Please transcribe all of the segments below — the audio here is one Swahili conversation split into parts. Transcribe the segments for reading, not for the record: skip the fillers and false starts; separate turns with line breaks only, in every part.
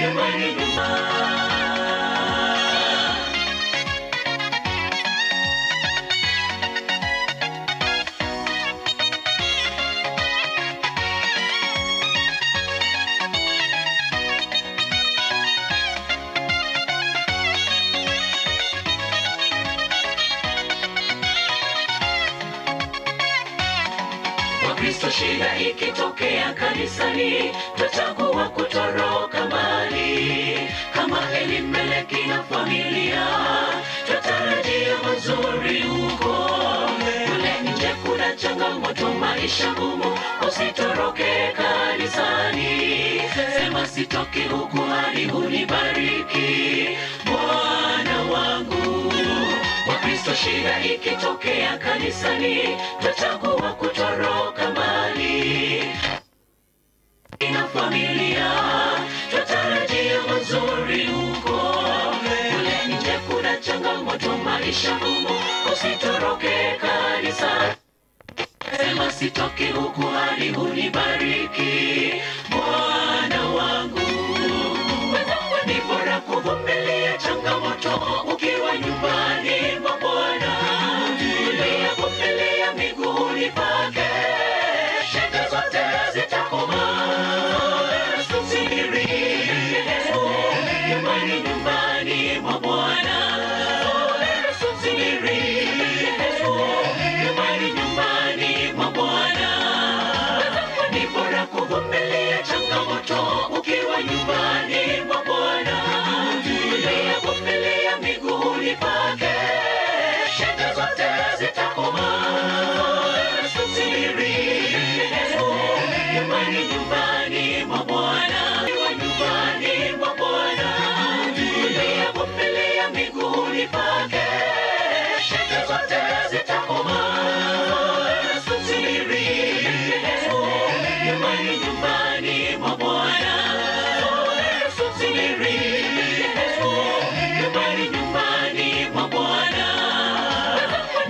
Nyumbani, nyumbani. Wakristo, shida ikitokea kanisani, tutachagua kutoroka mbali. Kama Elimeleki na familia, tutarajia mazuri huko. Kule nje kuna changamoto, maisha gumu, usitoroke kanisani. Sema sitoki huku hadi unibariki Bwana wangu. Wakristo, shida ikitokea kanisani, tutachagua kutoroka mbali. Ina familia, tutarajia mazuri huko. Kule nje kuna changamoto, maisha gumu, usitoroke kanisa. Sema sitoki huku hadi unibariki Bwana wangu. Wenzangu, ni bora kuvumilia changamoto ukiwa nyumbani mwa Bwana. Vumilia, vumilia miguuni pake, shida zote zitakoma. Subiri nyumbani, nyumbani mwa Bwana. Subiri nyumbani, nyumbani mwa Bwana. Ni bora kuvumilia changamoto ukiwa nyumbani mwa Bwana. Vumilia, vumilia miguuni pake, shida zote zitakoma. Subiri nyumbani, nyumbani mwa Bwana. Nyumbani mwa Bwana. Vumilia, vumilia miguuni pake, shida zote zitakoma. Subiri nyumbani, nyumbani mwa Bwana. Subiri nyumbani, nyumbani mwa Bwana.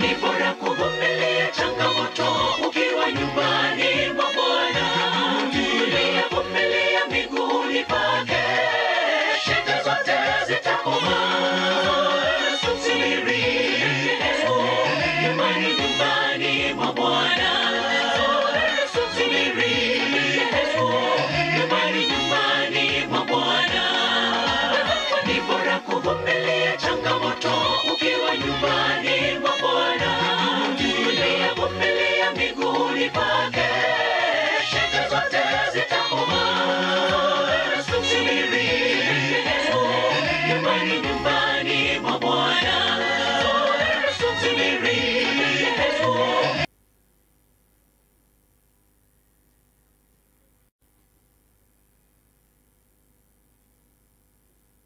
Ni bora kuvumilia changamoto ukiwa nyumbani mwa Bwana. Vumilia, vumilia miguuni pake, shida zote zitakoma. Subiri nyumbani, nyumbani mwa Bwana. Subiri nyumbani, nyumbani mwa Bwana. Ni bora kuvumilia changamoto ukiwa nyumbani mwa Bwana. Vumilia, vumilia miguuni pake, shida zote zitakoma. Subiri nyumbani, nyumbani.